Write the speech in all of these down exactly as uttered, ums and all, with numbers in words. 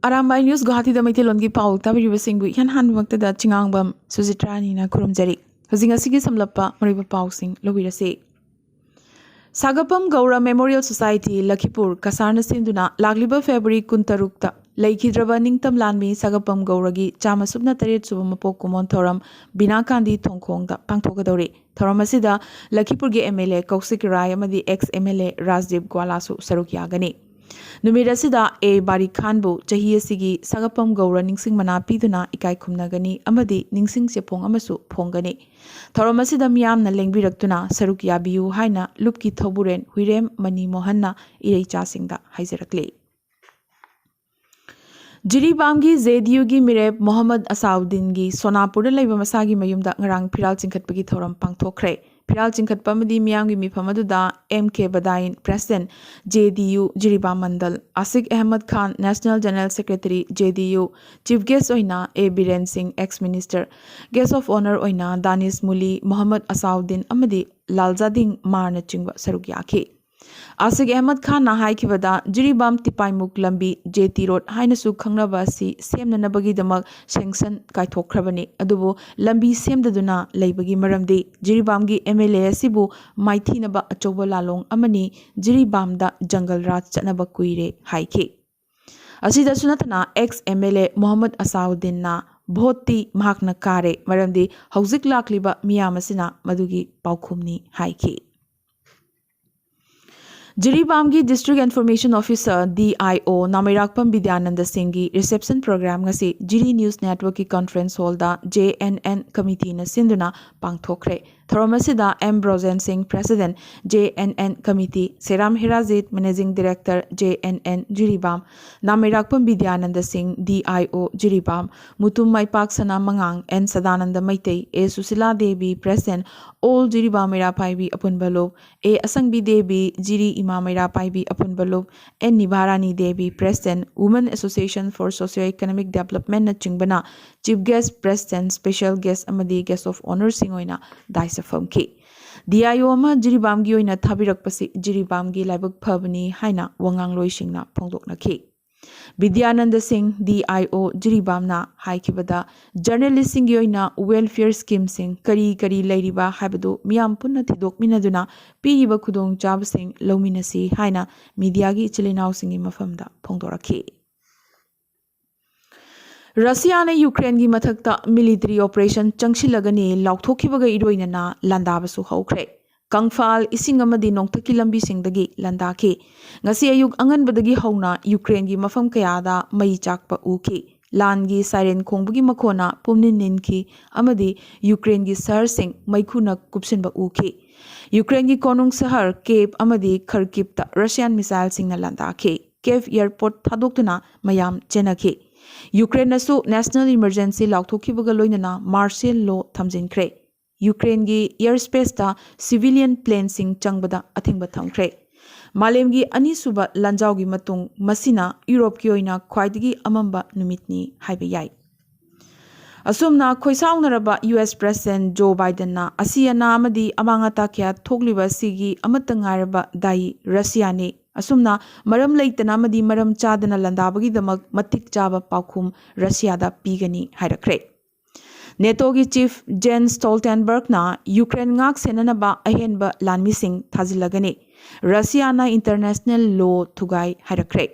Arambai news ꯒꯨꯋꯥꯍꯥꯇꯤꯗ ꯃꯩꯇꯩꯂꯣꯟꯒꯤ ꯄꯥꯎ ꯇꯥꯕꯤꯔꯤꯕꯁꯤꯡꯕꯨ ꯏꯍꯥꯟ ꯍꯥꯟꯕꯃꯛꯇꯗ ꯆꯤꯉꯥꯡꯕꯝ ꯁꯨꯖꯤꯇ꯭ꯔꯥꯅꯤꯅ ꯈꯨꯔꯨꯝꯖꯔꯤ꯫ ꯍꯧꯖꯤꯛ ꯉꯁꯤꯒꯤ ꯁꯝꯂꯞꯄ ꯃꯔꯨꯑꯣꯏꯕ ꯄꯥꯎꯁꯤꯡ ꯂꯧꯕꯤꯔꯁꯤ꯫ ꯁꯥꯒꯄꯝ ꯒꯧꯔ ꯃꯦꯃꯣꯔꯤꯌꯦꯜ ꯁꯣꯁꯥꯏꯇꯤ ꯂꯈꯤꯄꯨꯔ ꯀꯁꯥꯔꯅ ꯁꯤꯟꯗꯨꯅ ꯂꯥꯛꯂꯤꯕ ꯐꯦꯕ꯭ꯔꯨꯋꯥꯔꯤ ꯀꯨꯟꯇꯔꯨꯛꯇ ꯂꯩꯈꯤꯗ꯭ꯔꯕ ꯅꯤꯡꯇꯝ ꯂꯥꯟꯃꯤ ꯁꯥꯒꯄꯝ ꯒꯧꯔꯒꯤ ꯆꯥꯝꯃ ꯁꯨꯞꯅ ꯇꯔꯦꯠ ꯁꯨꯕ ꯃꯄꯣꯛ ꯀꯨꯝꯑꯣꯟ ꯊꯧꯔꯝ ꯕꯤꯅꯥ ꯒꯥꯟꯙꯤ ꯊꯣꯡꯈꯣꯡꯗ ꯄꯥꯡꯊꯣꯛꯀꯗꯧꯔꯤ꯫ ꯊꯧꯔꯝ ꯑꯁꯤꯗ ꯂꯈꯤꯄꯨꯔꯒꯤ ꯑꯦꯝ ꯑꯦꯜ ꯑꯦ ꯀꯧꯁꯤꯛ ꯔꯥꯏ ꯑꯃꯗꯤ ꯑꯦꯛꯁ ꯑꯦꯝ ꯑꯦꯜ ꯑꯦ ꯔꯥꯖꯗꯤꯞ ꯒ꯭ꯋꯥꯂꯥꯁꯨ ꯁꯔꯨꯛ ꯌꯥꯒꯅꯤ꯫ ꯅꯨꯃꯤꯠ ꯑꯁꯤꯗ ꯑꯦ ꯕꯥꯔꯤ ꯈꯥꯟꯕꯨ ꯆꯍꯤ ꯑꯁꯤꯒꯤ ꯁꯥꯒꯄꯝ ꯒꯧꯔ ꯅꯤꯡꯁꯤꯡ ꯃꯅꯥ ꯄꯤꯗꯨꯅ ꯏꯀꯥꯏ ꯈꯨꯝꯅꯒꯅꯤ ꯑꯃꯗꯤ ꯅꯤꯡꯁꯤꯡ ꯆꯦꯐꯣꯡ ꯑꯃꯁꯨ ꯐꯣꯡꯒꯅꯤ꯫ ꯊꯧꯔꯝ ꯑꯁꯤꯗ ꯃꯤꯌꯥꯝꯅ ꯂꯦꯡꯕꯤꯔꯛꯇꯨꯅ ꯁꯔꯨꯛ ꯌꯥꯕꯤꯌꯨ ꯍꯥꯏꯅ ꯂꯨꯞꯀꯤ ꯊꯧꯕꯨꯔꯦꯟ ꯍꯨꯏꯔꯦꯝ ꯃꯅꯤ ꯃꯣꯍꯟꯅ ꯏꯔꯩꯆꯥꯁꯤꯡꯗ ꯍꯥꯏꯖꯔꯛꯂꯤ꯫ ꯖꯤꯔꯤꯕꯥꯝꯒꯤ ꯖꯦ ꯗꯤ ꯌꯨꯒꯤ ꯃꯤꯔꯦꯞ ꯃꯣꯍꯝꯃꯗ ꯑꯁꯥꯎꯗꯤꯟꯒꯤ ꯁꯣꯅꯥꯄꯨꯔꯗ ꯂꯩꯕ ꯃꯁꯥꯒꯤ ꯃꯌꯨꯝꯗ ꯉꯔꯥꯡ ꯐꯤꯔꯥꯜ ꯆꯤꯡꯈꯠꯄꯒꯤ ꯊꯧꯔꯝ ꯄꯥꯡꯊꯣꯛꯈ꯭ꯔꯦ꯫ ꯐꯤꯔꯥꯜ ꯆꯤꯡꯈꯠꯄ ꯑꯃꯗꯤ ꯃꯤꯌꯥꯝꯒꯤ ꯃꯤꯐꯝ ꯑꯗꯨꯗ ꯑꯦꯝ ꯀꯦ ꯕꯗꯥꯏꯟ, ꯄ꯭ꯔꯦꯁꯤꯗꯦꯟꯠ, ꯖꯦ ꯗꯤ ꯌꯨ ꯖꯤꯔꯤꯕꯥꯝ ꯃꯟꯗꯜ, ꯑꯁꯤꯛ ꯑꯍꯃꯗ ꯈꯥꯟ, ꯅꯦꯁꯅꯦꯜ ꯖꯦꯅꯔꯦꯜ ꯁꯦꯀ꯭ꯔꯦꯇꯔꯤ, ꯖꯦ ꯗꯤ ꯌꯨ, ꯆꯤꯐ ꯒꯦꯁ꯭ꯠ ꯑꯣꯏꯅ ꯑꯦ ꯕꯤꯔꯦꯟ ꯁꯤꯡ, X minister, guest of honour ꯑꯣꯏꯅ ꯗꯥꯅꯤꯁ ꯃꯨꯂꯤ, ꯃꯣꯍꯝꯃꯗ ꯑꯁꯥꯎꯗꯤꯟ ꯑꯃꯗꯤ ꯂꯥꯜꯖꯥꯗꯤꯡ ꯃꯥꯔꯅꯆꯤꯡꯕ ꯁꯔꯨꯛ ꯌꯥꯈꯤ꯫ ꯑꯁꯤꯛ ꯑꯍꯃꯗ ꯈꯥꯟꯅ ꯍꯥꯏꯈꯤꯕꯗ, ꯖꯤꯔꯤꯕꯥꯝ ꯇꯤꯄꯥꯏꯃꯨꯛ ꯂꯝꯕꯤ, ꯖꯦ ꯇꯤ ꯔꯣꯗ ꯍꯥꯏꯅꯁꯨ ꯈꯪꯅꯕ ꯑꯁꯤ ꯁꯦꯝꯅꯅꯕꯒꯤꯗꯃꯛ ꯁꯦꯡꯁꯟ ꯀꯥꯏꯊꯣꯛꯈ꯭ꯔꯕꯅꯤ, ꯑꯗꯨꯕꯨ ꯂꯝꯕꯤ ꯁꯦꯝꯗꯗꯨꯅ ꯂꯩꯕꯒꯤ ꯃꯔꯝꯗꯤ ꯖꯤꯔꯤꯕꯥꯝꯒꯤ ꯑꯦꯝ ꯑꯦꯜ ꯑꯦ ꯑꯁꯤꯕꯨ ꯃꯥꯏꯊꯤꯅꯕ ꯑꯆꯧꯕ ꯂꯥꯂꯣꯡ ꯑꯃꯅꯤ, ꯖꯤꯔꯤꯕꯥꯝꯗ ꯖꯪꯒꯜ ꯔꯥꯖ ꯆꯠꯅꯕ ꯀꯨꯏꯔꯦ ꯍꯥꯏꯈꯤ꯫ ꯑꯁꯤꯗꯁꯨ ꯅꯠꯇꯅ, ex M L A Mohammad ꯑꯁꯥꯎꯗꯤꯟꯅ ꯚꯣꯠꯇꯤ ꯃꯍꯥꯛꯅ ꯀꯥꯔꯦ, ꯃꯔꯝꯗꯤ ꯍꯧꯖꯤꯛ ꯂꯥꯛꯂꯤꯕ ꯃꯤꯌꯥꯝ ꯑꯁꯤꯅ ꯃꯗꯨꯒꯤ ꯄꯥꯎꯈꯨꯝꯅꯤ ꯍꯥꯏꯈꯤ꯫ ꯖꯤꯔꯤꯕꯥꯝꯒꯤ district information officer, D I O, Nameirakpam Bidyanand ꯁꯤꯡꯒꯤ ꯔꯤꯁꯦꯞꯁꯟ ꯄ꯭ꯔꯣꯒ꯭ꯔꯥꯝ ꯉꯁꯤ ꯖꯤꯔꯤ ꯅ꯭ꯌꯨꯁ ꯅꯦꯠꯋꯔꯛꯀꯤ ꯀꯟꯐꯔꯦꯟꯁ ꯍꯣꯜꯗ ꯖꯦ ꯑꯦꯟ ꯑꯦꯟ ꯀꯃꯤꯇꯤꯅ ꯁꯤꯟꯗꯨꯅ ꯄꯥꯡꯊꯣꯛꯈ꯭ꯔꯦ꯫ ꯊꯧꯔꯝ ꯑꯁꯤꯗ M Brojen Singh, president, J N N committee, Seram Herajit, managing director, J N N Jiribam, Nameirakpam Bidyanand Singh, D I O Jiribam, Mutum Maipak Sana ꯃꯉꯥꯡ, N Sadanand Meitei, A Sushila Devi, president, all Jiribam Meira Paibi ꯑꯄꯨꯟꯕ ꯂꯨꯞ, ꯑꯦ ꯑꯁꯪꯕꯤ ꯗꯦꯕꯤ, ꯖꯤꯔꯤ ꯏꯃꯥ ꯃꯩꯔꯥ ꯄꯥꯏꯕꯤ ꯑꯄꯨꯟꯕ ꯂꯨꯞ, N Nivarani Devi, president, Women Association for Socio Economic Developmentꯅꯆꯤꯡꯕꯅ chief guest, president, special guest ꯑꯃꯗꯤ ꯒꯦꯁ꯭ꯠ ꯑꯣꯐ ꯑꯣꯅꯔꯁꯤꯡ ꯑꯣꯏꯅ ꯗꯥꯏꯁꯇ ꯐꯝꯈꯤ꯫ ꯗꯤ ꯑꯥꯏ ꯑꯣ ꯑꯃ ꯖꯤꯔꯤꯕꯥꯝꯒꯤ ꯑꯣꯏꯅ ꯊꯥꯕꯤꯔꯛꯄꯁꯤ ꯖꯤꯔꯤꯕꯥꯝꯒꯤ ꯂꯥꯏꯕꯛ ꯐꯕꯅꯤ ꯍꯥꯏꯅ ꯋꯥꯉꯥꯡꯂꯣꯏꯁꯤꯡꯅ ꯐꯣꯡꯗꯣꯛꯅꯈꯤ꯫ ꯕꯤꯗ꯭ꯌꯥꯅꯟꯗ ꯁꯤꯡ, ꯗꯤ ꯑꯥꯏ ꯑꯣ ꯖꯤꯔꯤꯕꯥꯝꯅ ꯍꯥꯏꯈꯤꯕꯗ, ꯖꯔꯅꯦꯂꯤꯁꯁꯤꯡꯒꯤ ꯑꯣꯏꯅ ꯋꯦꯜꯐꯤꯌꯔ ꯁ꯭ꯀꯤꯝꯁꯤꯡ ꯀꯔꯤ ꯀꯔꯤ ꯂꯩꯔꯤꯕ ꯍꯥꯏꯕꯗꯨ ꯃꯤꯌꯥꯝ ꯄꯨꯟꯅ ꯊꯤꯗꯣꯛꯃꯤꯟꯅꯗꯨꯅ ꯄꯤꯔꯤꯕ ꯈꯨꯗꯣꯡꯆꯥꯕꯁꯤꯡ ꯂꯧꯃꯤꯟꯅꯁꯤ ꯍꯥꯏꯅ ꯃꯤꯗꯤꯌꯥꯒꯤ ꯏꯆꯤꯜ ꯏꯅꯥꯎꯁꯤꯡꯒꯤ ꯃꯐꯝꯗ ꯐꯣꯡꯗꯣꯔꯛꯈꯤ꯫ ꯔꯁꯤꯌꯥꯅ ꯌꯨꯀ꯭ꯔꯦꯟꯒꯤ ꯃꯊꯛꯇ ꯃꯤꯂꯤꯇꯔꯤ ꯑꯣꯄꯔꯦꯁꯟ ꯆꯪꯁꯤꯜꯂꯒꯅꯤ ꯂꯥꯎꯊꯣꯛꯈꯤꯕꯒ ꯏꯔꯣꯏꯅꯅ ꯂꯥꯟꯗꯥꯕꯁꯨ ꯍꯧꯈ꯭ꯔꯦ꯫ ꯀꯪꯐꯥꯜ, ꯏꯁꯤꯡ ꯑꯃꯗꯤ ꯅꯣꯡꯊꯛꯀꯤ ꯂꯝꯕꯤꯁꯤꯡꯗꯒꯤ ꯂꯥꯟꯗꯥꯈꯤ꯫ ꯉꯁꯤ ꯑꯌꯨꯛ ꯑꯉꯟꯕꯗꯒꯤ ꯍꯧꯅ ꯌꯨꯀ꯭ꯔꯦꯟꯒꯤ ꯃꯐꯝ ꯀꯌꯥꯗ ꯃꯩ ꯆꯥꯛꯄ ꯎꯈꯤ꯫ ꯂꯥꯟꯒꯤ ꯁꯥꯏꯔꯦꯟ ꯈꯣꯡꯕꯒꯤ ꯃꯈꯣꯟꯅ ꯄꯨꯝꯅꯤꯟ ꯅꯤꯟꯈꯤ ꯑꯃꯗꯤ ꯌꯨꯀ꯭ꯔꯦꯟꯒꯤ ꯁꯍꯔꯁꯤꯡ ꯃꯩꯈꯨꯅ ꯀꯨꯞꯁꯤꯟꯕ ꯎꯈꯤ꯫ ꯌꯨꯀ꯭ꯔꯦꯟꯒꯤ ꯀꯣꯅꯨꯡ ꯁꯍꯔ ꯀꯦꯞ ꯑꯃꯗꯤ ꯈꯔꯀꯤꯞꯇ ꯔꯁꯤꯌꯥꯟ ꯃꯤꯁꯥꯏꯜꯁꯤꯡꯅ ꯂꯥꯟꯗꯥꯈꯤ꯫ ꯀꯦꯞ ꯑꯦꯌꯔꯄꯣꯔꯠ ꯊꯥꯗꯣꯛꯇꯨꯅ ꯃꯌꯥꯝ ꯆꯦꯟꯅꯈꯤ꯫ ꯌꯨꯀ꯭ꯔꯦꯟꯅꯁꯨ ꯅꯦꯁꯅꯦꯜ ꯏꯃꯔꯖꯦꯟꯁꯤ ꯂꯥꯎꯊꯣꯛꯈꯤꯕꯒ ꯂꯣꯏꯅꯅ ꯃꯥꯔꯁꯤꯌꯦꯜ ꯂꯣ ꯊꯝꯖꯤꯟꯈ꯭ꯔꯦ꯫ ꯌꯨꯀ꯭ꯔꯦꯟꯒꯤ ꯑꯦꯌꯔ ꯁ꯭ꯄꯦꯁꯇ ꯁꯤꯚꯤꯂꯤꯌꯟ ꯄ꯭ꯂꯦꯟꯁꯤꯡ ꯆꯪꯕꯗ ꯑꯊꯤꯡꯕ ꯊꯝꯈ꯭ꯔꯦ꯫ ꯃꯥꯂꯦꯝꯒꯤ ꯑꯅꯤꯁꯨꯕ ꯂꯥꯟꯖꯥꯎꯒꯤ ꯃꯇꯨꯡ ꯃꯁꯤꯅ ꯌꯨꯔꯣꯞꯀꯤ ꯑꯣꯏꯅ ꯈ꯭ꯋꯥꯏꯗꯒꯤ ꯑꯃꯝꯕ ꯅꯨꯃꯤꯠꯅꯤ ꯍꯥꯏꯕ ꯌꯥꯏ꯫ ꯑꯁꯨꯝꯅ ꯈꯣꯏꯁꯥꯎꯅꯔꯕ ꯌꯨ ꯑꯦꯁ ꯄ꯭ꯔꯦꯁꯤꯗꯦꯟꯠ ꯖꯣ ꯕꯥꯏꯗꯟꯅ ꯑꯁꯤ ꯑꯅꯥ ꯑꯃꯗꯤ ꯑꯃꯥꯡ ꯑꯇꯥ ꯀꯌꯥ ꯊꯣꯛꯂꯤꯕ ꯑꯁꯤꯒꯤ ꯑꯃꯠꯇ ꯉꯥꯏꯔꯕ ꯗꯥꯏ ꯔꯁꯤꯌꯥꯅꯤ꯫ ꯑꯁꯨꯝꯅ ꯃꯔꯝ ꯂꯩꯇꯅ ꯑꯃꯗꯤ ꯃꯔꯝ ꯆꯥꯗꯅ ꯂꯥꯟꯗꯥꯕꯒꯤꯗꯃꯛ ꯃꯇꯤꯛ ꯆꯥꯕ ꯄꯥꯎꯈꯨꯝ ꯔꯁꯤꯌꯥꯗ ꯄꯤꯒꯅꯤ ꯍꯥꯏꯔꯛꯈ꯭ꯔꯦ꯫ ꯅꯦꯇꯣꯒꯤ ꯆꯤꯐ ꯖꯦꯟꯁ ꯁ꯭ꯇꯣꯜꯇꯦꯟꯕꯔꯒꯅ ꯌꯨꯀ꯭ꯔꯦꯟ ꯉꯥꯛ ꯁꯦꯟꯅꯅꯕ ꯑꯍꯦꯟꯕ ꯂꯥꯟꯃꯤꯁꯤꯡ ꯊꯥꯖꯤꯜꯂꯒꯅꯤ꯫ ꯔꯁꯤꯌꯥꯅ ꯏꯟꯇꯔꯅꯦꯁꯅꯦꯜ ꯂꯣ ꯊꯨꯒꯥꯏ ꯍꯥꯏꯔꯛꯈ꯭ꯔꯦ꯫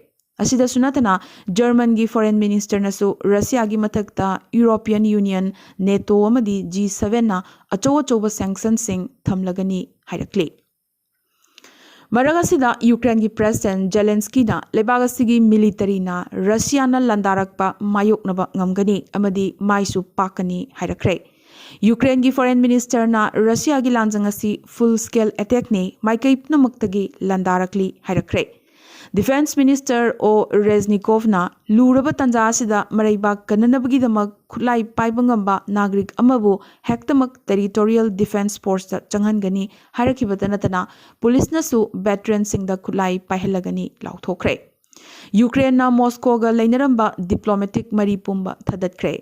ꯑꯁꯤꯗꯁꯨ ꯅꯠꯇꯅ, ꯖꯔꯃꯟꯒꯤ ꯐꯣꯔꯦꯟ ꯃꯤꯅꯤꯁꯇꯔꯅꯁꯨ ꯔꯁꯤꯌꯥꯒꯤ ꯃꯊꯛꯇ ꯌꯨꯔꯣꯄꯤꯌꯟ ꯌꯨꯅꯤꯌꯟ, ꯅꯦꯇꯣ ꯑꯃꯗꯤ ꯖꯤ ꯁꯚꯦꯟꯅ ꯑꯆꯧ ꯑꯆꯧꯕ ꯁꯦꯡꯁꯟꯁꯤꯡ ꯊꯝꯂꯒꯅꯤ ꯍꯥꯏꯔꯛꯂꯤ꯫ ꯃꯔꯛ ꯑꯁꯤꯗ, ꯌꯨꯀ꯭ꯔꯦꯟꯒꯤ ꯄ꯭ꯔꯦꯁꯤꯗꯦꯟꯠ ꯖꯦꯂꯦꯟꯁꯀꯤꯅ ꯂꯩꯕꯥꯛ ꯑꯁꯤꯒꯤ ꯃꯤꯂꯤꯇꯔꯤꯅ ꯔꯁꯤꯌꯥꯅ ꯂꯥꯟꯗꯥꯔꯛꯄ ꯃꯥꯌꯣꯛꯅꯕ ꯉꯝꯒꯅꯤ ꯑꯃꯗꯤ ꯃꯥꯏꯁꯨ ꯄꯥꯛꯀꯅꯤ ꯍꯥꯏꯔꯛꯈ꯭ꯔꯦ꯫ ꯌꯨꯀ꯭ꯔꯦꯟꯒꯤ ꯐꯣꯔꯦꯟ ꯃꯤꯅꯤꯁꯇꯔꯅ ꯔꯁꯤꯌꯥꯒꯤ ꯂꯥꯟꯖꯪ ꯑꯁꯤ ꯐꯨꯜ ꯁ꯭ꯀꯦꯜ ꯑꯦꯇꯦꯛꯅꯤ, ꯃꯥꯏꯀꯩ ꯄꯨꯝꯅꯃꯛꯇꯒꯤ ꯂꯥꯟꯗꯥꯔꯛꯂꯤ ꯍꯥꯏꯔꯛꯈ꯭ꯔꯦ꯫ ꯗꯤꯐꯦꯟꯁ ꯃꯤꯅꯤꯁꯇꯔ ꯑꯣ ꯔꯦꯖꯅꯤꯀꯣꯚꯅ ꯂꯨꯔꯕ ꯇꯥꯟꯖꯥ ꯑꯁꯤꯗ ꯃꯔꯩꯕꯥꯛ ꯀꯟꯅꯅꯕꯒꯤꯗꯃꯛ ꯈꯨꯠꯂꯥꯏ ꯄꯥꯏꯕ ꯉꯝꯕ ꯅꯥꯒꯔꯤꯛ ꯑꯃꯕꯨ ꯍꯦꯛꯇꯃꯛ ꯇꯦꯔꯤꯇꯣꯔꯤꯌꯦꯜ ꯗꯤꯐꯦꯟꯁ ꯐꯣꯔꯁꯇ ꯆꯪꯍꯟꯒꯅꯤ ꯍꯥꯏꯔꯛꯈꯤꯕꯇ ꯅꯠꯇꯅ, ꯄꯨꯂꯤꯁꯅꯁꯨ ꯚꯦꯇꯔꯟꯁꯤꯡꯗ ꯈꯨꯠꯂꯥꯏ ꯄꯥꯏꯍꯜꯂꯒꯅꯤ ꯂꯥꯎꯊꯣꯛꯈ꯭ꯔꯦ꯫ ꯌꯨꯀ꯭ꯔꯦꯟꯅ ꯃꯣꯁꯀꯣꯒ ꯂꯩꯅꯔꯝꯕ ꯗꯤꯄ꯭ꯂꯣꯃꯦꯇꯤꯛ ꯃꯔꯤ ꯄꯨꯝꯕ ꯊꯥꯗꯠꯈ꯭ꯔꯦ꯫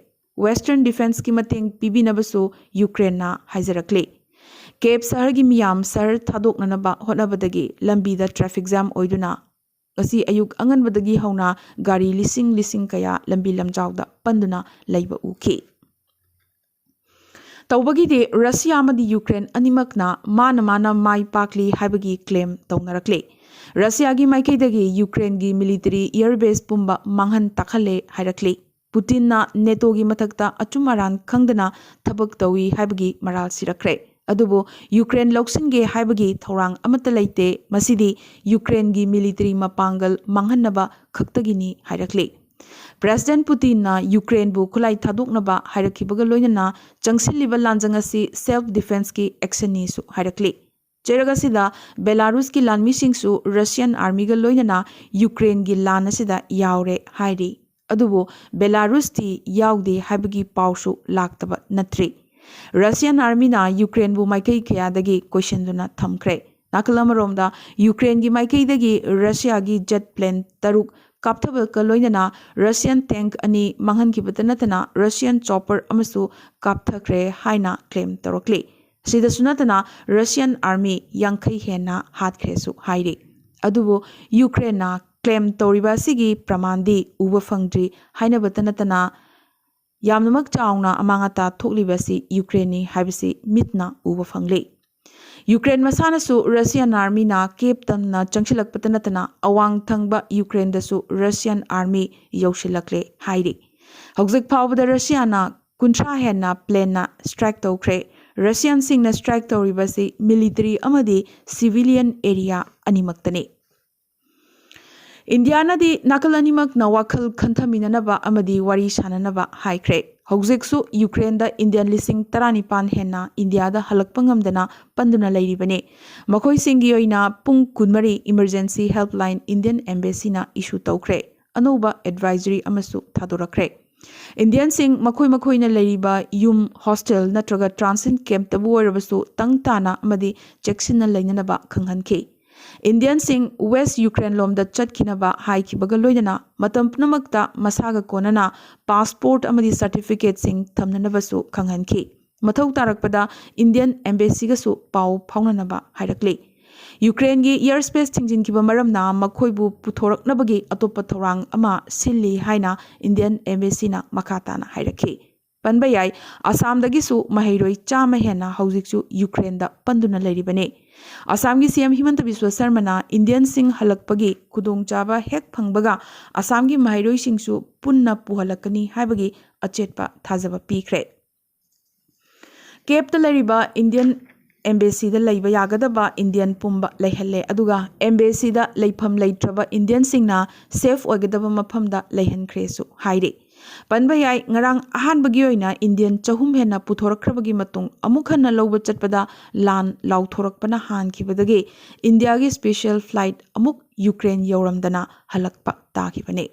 ꯋꯦꯁꯇꯔꯟ ꯗꯤꯐꯦꯟꯁꯀꯤ ꯃꯇꯦꯡ ꯄꯤꯕꯤꯅꯕꯁꯨ ꯌꯨꯀ꯭ꯔꯦꯟꯅ ꯍꯥꯏꯖꯔꯛꯂꯤ꯫ ꯀꯦꯞ ꯁꯍꯔꯒꯤ ꯃꯤꯌꯥꯝ ꯁꯍꯔ ꯊꯥꯗꯣꯛꯅꯅꯕ ꯍꯣꯠꯅꯕꯗꯒꯤ ꯂꯝꯕꯤꯗ ꯇ꯭ꯔꯥꯐꯤꯛ ꯖꯥꯝ ꯑꯣꯏꯗꯨꯅ ꯉꯁꯤ ꯑꯌꯨꯛ ꯑꯉꯟꯕꯗꯒꯤ ꯍꯧꯅ ꯒꯥꯔꯤ ꯂꯤꯁꯤꯡ ꯂꯤꯁꯤꯡ ꯀꯌꯥ ꯂꯝꯕꯤ ꯂꯝꯖꯥꯎꯗ ꯄꯟꯗꯨꯅ ꯂꯩꯕ ꯎꯈꯤ꯫ ꯇꯧꯕꯒꯤꯗꯤ ꯔꯁꯤꯌꯥ ꯑꯃꯗꯤ ꯌꯨꯀ꯭ꯔꯦꯟ ꯑꯅꯤꯃꯛꯅ ꯃꯥꯅ ꯃꯥꯅ ꯃꯥꯏ ꯄꯥꯛꯂꯤ ꯍꯥꯏꯕꯒꯤ ꯀ꯭ꯂꯦꯝ ꯇꯧꯅꯔꯛꯂꯤ꯫ ꯔꯁꯤꯌꯥꯒꯤ ꯃꯥꯏꯀꯩꯗꯒꯤ ꯌꯨꯀ꯭ꯔꯦꯟꯒꯤ ꯃꯤꯂꯤꯇꯔꯤ ꯏꯌꯔ ꯕꯦꯁ ꯄꯨꯝꯕ ꯃꯥꯡꯍꯟ ꯇꯥꯛꯍꯜꯂꯦ ꯍꯥꯏꯔꯛꯂꯤ꯫ ꯄꯨꯇꯤꯟꯅ ꯅꯦꯇꯣꯒꯤ ꯃꯊꯛꯇ ꯑꯆꯨꯝ ꯑꯔꯥꯟ ꯈꯪꯗꯅ ꯊꯕꯛ ꯇꯧꯏ ꯍꯥꯏꯕꯒꯤ ꯃꯔꯥꯜ ꯁꯤꯔꯛꯈ꯭ꯔꯦ꯫ ꯑꯗꯨꯕꯨ ꯌꯨꯀ꯭ꯔꯦꯟ ꯂꯧꯁꯤꯟꯒꯦ ꯍꯥꯏꯕꯒꯤ ꯊꯧꯔꯥꯡ ꯑꯃꯠꯇ ꯂꯩꯇꯦ꯫ ꯃꯁꯤꯗꯤ ꯌꯨꯀ꯭ꯔꯦꯟꯒꯤ ꯃꯤꯂꯤꯇꯔꯤ ꯃꯄꯥꯡꯒꯜ ꯃꯥꯡꯍꯟꯅꯕ ꯈꯛꯇꯒꯤꯅꯤ ꯍꯥꯏꯔꯛꯂꯤ꯫ ꯄ꯭ꯔꯦꯁꯤꯗꯦꯟꯠ ꯄꯨꯇꯤꯟꯅ ꯌꯨꯀ꯭ꯔꯦꯟꯕꯨ ꯈꯨꯠꯂꯥꯏ ꯊꯥꯗꯣꯛꯅꯕ ꯍꯥꯏꯔꯛꯈꯤꯕꯒ ꯂꯣꯏꯅꯅ ꯆꯪꯁꯤꯜꯂꯤꯕ ꯂꯥꯟꯖꯪ ꯑꯁꯤ ꯁꯦꯜꯐ ꯗꯤꯐꯦꯟꯁꯀꯤ ꯑꯦꯛꯁꯟꯅꯤꯁꯨ ꯍꯥꯏꯔꯛꯂꯤ꯫ ꯆꯩꯔꯛ ꯑꯁꯤꯗ ꯕꯦꯂꯥꯔꯨꯁꯀꯤ ꯂꯥꯟꯃꯤꯁꯤꯡꯁꯨ ꯔꯁꯤꯌꯥꯟ ꯑꯥꯔꯃꯤꯒ ꯂꯣꯏꯅꯅ ꯌꯨꯀ꯭ꯔꯦꯟꯒꯤ ꯂꯥꯟ ꯑꯁꯤꯗ ꯌꯥꯎꯔꯦ ꯍꯥꯏꯔꯤ꯫ ꯑꯗꯨꯕꯨ ꯕꯦꯂꯥꯔꯨꯁꯇꯤ ꯌꯥꯎꯗꯦ ꯍꯥꯏꯕꯒꯤ ꯄꯥꯎꯁꯨ ꯂꯥꯛꯇꯕ ꯅꯠꯇ꯭ꯔꯤ꯫ ꯔꯁꯤꯌꯥꯟ ꯑꯥꯔꯃꯤꯅ ꯌꯨꯀ꯭ꯔꯦꯟꯕꯨ ꯃꯥꯏꯀꯩ ꯀꯌꯥꯗꯒꯤ ꯀꯣꯏꯁꯤꯟꯗꯨꯅ ꯊꯝꯈ꯭ꯔꯦ꯫ ꯅꯥꯀꯜ ꯑꯃꯔꯣꯝꯗ ꯌꯨꯀ꯭ꯔꯦꯟꯒꯤ ꯃꯥꯏꯀꯩꯗꯒꯤ ꯔꯁꯤꯌꯥꯒꯤ ꯖꯦꯠ ꯄ꯭ꯂꯦꯟ ꯇꯔꯨꯛ ꯀꯥꯞꯊꯕꯒ ꯂꯣꯏꯅꯅ ꯔꯁꯤꯌꯥꯟ ꯇꯦꯡꯛ ꯑꯅꯤ ꯃꯥꯡꯍꯟꯈꯤꯕꯇ ꯅꯠꯇꯅ ꯔꯁꯤꯌꯥꯟ ꯆꯣꯄꯔ ꯑꯃꯁꯨ ꯀꯥꯞꯊꯈ꯭ꯔꯦ ꯍꯥꯏꯅ ꯀ꯭ꯂꯦꯝ ꯇꯧꯔꯛꯂꯤ꯫ ꯑꯁꯤꯗꯁꯨ ꯅꯠꯇꯅ ꯔꯁꯤꯌꯥꯟ ꯑꯥꯔꯃꯤ ꯌꯥꯡꯈꯩ ꯍꯦꯟꯅ ꯍꯥꯠꯈ꯭ꯔꯦꯁꯨ ꯍꯥꯏꯔꯤ꯫ ꯑꯗꯨꯕꯨ ꯌꯨꯀ꯭ꯔꯦꯟꯅ ꯀ꯭ꯂꯦꯝ ꯇꯧꯔꯤꯕ ꯑꯁꯤꯒꯤ ꯄ꯭ꯔꯃꯥꯟꯗꯤ ꯎꯕ ꯐꯪꯗ꯭ꯔꯤ ꯍꯥꯏꯅꯕꯇ ꯅꯠꯇꯅ ꯌꯥꯝꯅꯃꯛ ꯆꯥꯎꯅ ꯑꯃꯥꯡ ꯑꯇꯥ ꯊꯣꯛꯂꯤꯕ ꯑꯁꯤ ꯌꯨꯀ꯭ꯔꯦꯟꯅꯤ ꯍꯥꯏꯕꯁꯤ ꯃꯤꯠꯅ ꯎꯕ ꯐꯪꯂꯤ꯫ ꯌꯨꯀ꯭ꯔꯦꯟ ꯃꯁꯥꯅꯁꯨ ꯔꯁꯤꯌꯥꯟ ꯑꯥꯔꯃꯤꯅ ꯀꯦꯞ ꯇꯝꯅ ꯆꯪꯁꯤꯜꯂꯛꯄꯇ ꯅꯠꯇꯅ ꯑꯋꯥꯡ ꯊꯪꯕ ꯌꯨꯀ꯭ꯔꯦꯟꯗꯁꯨ ꯔꯁꯤꯌꯥꯟ ꯑꯥꯔꯃꯤ ꯌꯧꯁꯤꯜꯂꯛꯂꯦ ꯍꯥꯏꯔꯤ꯫ ꯍꯧꯖꯤꯛ ꯐꯥꯎꯕꯗ ꯔꯁꯤꯌꯥꯅ ꯀꯨꯟꯊ꯭ꯔꯥ ꯍꯦꯟꯅ ꯄ꯭ꯂꯦꯟꯅ ꯁ꯭ꯇ꯭ꯔꯥꯏꯛ ꯇꯧꯈ꯭ꯔꯦ꯫ ꯔꯁꯤꯌꯥꯟꯁꯤꯡꯅ ꯁ꯭ꯇ꯭ꯔꯥꯏꯛ ꯇꯧꯔꯤꯕꯁꯤ ꯃꯤꯂꯤꯇꯔꯤ ꯑꯃꯗꯤ ꯁꯤꯚꯤꯂꯤꯌꯟ ꯑꯦꯔꯤꯌꯥ ꯑꯅꯤꯃꯛꯇꯅꯤ꯫ ꯏꯟꯗꯤꯌꯥꯅꯗꯤ ꯅꯥꯀꯜ ꯑꯅꯤꯃꯛꯅ ꯋꯥꯈꯜ ꯈꯟꯊꯃꯤꯟꯅꯅꯕ ꯑꯃꯗꯤ ꯋꯥꯔꯤ ꯁꯥꯅꯅꯕ ꯍꯥꯏꯈ꯭ꯔꯦ꯫ ꯍꯧꯖꯤꯛꯁꯨ ꯌꯨꯀ꯭ꯔꯦꯟꯗ ꯏꯟꯗꯤꯌꯟ ꯂꯤꯁꯤꯡ ꯇꯔꯥꯅꯤꯄꯥꯟ ꯍꯦꯟꯅ ꯏꯟꯗꯤꯌꯥꯗ ꯍꯜꯂꯛꯄ ꯉꯝꯗꯅ ꯄꯟꯗꯨꯅ ꯂꯩꯔꯤꯕꯅꯤ꯫ ꯃꯈꯣꯏꯁꯤꯡꯒꯤ ꯑꯣꯏꯅ ꯄꯨꯡ ꯀꯨꯟꯃꯔꯤ ꯏꯃꯔꯖꯦꯟꯁꯤ ꯍꯦꯜꯞꯂꯥꯏꯟ ꯏꯟꯗꯤꯌꯟ ꯑꯦꯝꯕꯦꯁꯤꯅ ꯏꯁꯨ ꯇꯧꯈ꯭ꯔꯦ꯫ ꯑꯅꯧꯕ ꯑꯦꯗꯚꯥꯏꯖꯔꯤ ꯑꯃꯁꯨ ꯊꯥꯗꯣꯔꯛꯈ꯭ꯔꯦ꯫ ꯏꯟꯗꯤꯌꯟꯁꯤꯡ ꯃꯈꯣꯏ ꯃꯈꯣꯏꯅ ꯂꯩꯔꯤꯕ ꯌꯨꯝ, ꯍꯣꯁꯇꯦꯜ ꯅꯠꯇ꯭ꯔꯒ ꯇ꯭ꯔꯥꯟꯁꯤꯠ ꯀꯦꯝꯞꯇꯕꯨ ꯑꯣꯏꯔꯕꯁꯨ ꯇꯪ ꯇꯥꯅ ꯑꯃꯗꯤ ꯆꯦꯛꯁꯤꯟꯅ ꯂꯩꯅꯅꯕ ꯈꯪꯍꯟꯈꯤ꯫ ꯏꯟꯗꯤꯌꯟꯁꯤꯡ ꯋꯦꯁ ꯌꯨꯀ꯭ꯔꯦꯟ ꯂꯣꯝꯗ ꯆꯠꯈꯤꯅꯕ ꯍꯥꯏꯈꯤꯕꯒ ꯂꯣꯏꯅꯅ ꯃꯇꯝ ꯄꯨꯝꯅꯃꯛꯇ ꯃꯁꯥꯒ ꯀꯣꯟꯅꯅ ꯄꯥꯁꯄꯣꯔꯠ ꯑꯃꯗꯤ ꯁꯥꯔꯇꯤꯐꯤꯀꯦꯠꯁꯤꯡ ꯊꯝꯅꯅꯕꯁꯨ ꯈꯪꯍꯟꯈꯤ꯫ ꯃꯊꯧ ꯇꯥꯔꯛꯄꯗ ꯏꯟꯗꯤꯌꯟ ꯑꯦꯝꯕꯦꯁꯤꯒꯁꯨ ꯄꯥꯎ ꯐꯥꯎꯅꯅꯕ ꯍꯥꯏꯔꯛꯂꯤ꯫ ꯌꯨꯀ꯭ꯔꯦꯟꯒꯤ ꯏꯌꯔ ꯁ꯭ꯄꯦꯁ ꯊꯤꯡꯖꯤꯟꯈꯤꯕ ꯃꯔꯝꯅ ꯃꯈꯣꯏꯕꯨ ꯄꯨꯊꯣꯔꯛꯅꯕꯒꯤ ꯑꯇꯣꯞꯄ ꯊꯧꯔꯥꯡ ꯑꯃ ꯁꯤꯜꯂꯤ ꯍꯥꯏꯅ ꯏꯟꯗꯤꯌꯟ ꯑꯦꯝꯕꯦꯁꯤꯅ ꯃꯈꯥ ꯇꯥꯅ ꯍꯥꯏꯔꯛꯈꯤ꯫ ꯄꯟꯕ ꯌꯥꯏ, ꯑꯁꯥꯝꯗꯒꯤꯁꯨ ꯃꯍꯩꯔꯣꯏ ꯆꯥꯝꯃ ꯍꯦꯟꯅ ꯍꯧꯖꯤꯛꯁꯨ ꯌꯨꯀ꯭ꯔꯦꯟꯗ ꯄꯟꯗꯨꯅ ꯂꯩꯔꯤꯕꯅꯤ꯫ ꯑꯁꯥꯝꯒꯤ ꯁꯤ ꯑꯦꯝ ꯍꯤꯃꯟꯇ ꯕꯤꯁ꯭ꯋ ꯁꯔꯃꯅ ꯏꯟꯗꯤꯌꯟꯁꯤꯡ ꯍꯜꯂꯛꯄꯒꯤ ꯈꯨꯗꯣꯡꯆꯥꯕ ꯍꯦꯛ ꯐꯪꯕꯒ ꯑꯁꯥꯝꯒꯤ ꯃꯍꯩꯔꯣꯏꯁꯤꯡꯁꯨ ꯄꯨꯟꯅ ꯄꯨꯍꯜꯂꯛꯀꯅꯤ ꯍꯥꯏꯕꯒꯤ ꯑꯆꯦꯠꯄ ꯊꯥꯖꯕ ꯄꯤꯈ꯭ꯔꯦ꯫ ꯀꯦꯞꯇ ꯂꯩꯔꯤꯕ ꯏꯟꯗꯤꯌꯟ ꯑꯦꯝꯕꯦꯁꯤꯗ ꯂꯩꯕ ꯌꯥꯒꯗꯕ ꯏꯟꯗꯤꯌꯟ ꯄꯨꯝꯕ ꯂꯩꯍꯜꯂꯦ, ꯑꯗꯨꯒ ꯑꯦꯝꯕꯦꯁꯤꯗ ꯂꯩꯐꯝ ꯂꯩꯇ꯭ꯔꯕ ꯏꯟꯗꯤꯌꯟꯁꯤꯡꯅ ꯁꯦꯐ ꯑꯣꯏꯒꯗꯕ ꯃꯐꯝꯗ ꯂꯩꯍꯟꯈ꯭ꯔꯦꯁꯨ ꯍꯥꯏꯔꯤ꯫ ꯄꯟꯕ ꯌꯥꯏ, ꯉꯔꯥꯡ ꯑꯍꯥꯟꯕꯒꯤ ꯑꯣꯏꯅ ꯏꯟꯗꯤꯌꯟ ꯆꯍꯨꯝ ꯍꯦꯟꯅ ꯄꯨꯊꯣꯔꯛꯈ꯭ꯔꯕꯒꯤ ꯃꯇꯨꯡ ꯑꯃꯨꯛ ꯍꯟꯅ ꯂꯧꯕ ꯆꯠꯄꯗ ꯂꯥꯟ ꯂꯥꯎꯊꯣꯔꯛꯄꯅ ꯍꯥꯟꯈꯤꯕꯗꯒꯤ ꯏꯟꯗꯤꯌꯥꯒꯤ ꯁ꯭ꯄꯦꯁꯤꯌꯦꯜ ꯐ꯭ꯂꯥꯏꯠ ꯑꯃꯨꯛ ꯌꯨꯀ꯭ꯔꯦꯟ ꯌꯧꯔꯝꯗꯅ ꯍꯜꯂꯛꯄ ꯇꯥꯈꯤꯕꯅꯤ꯫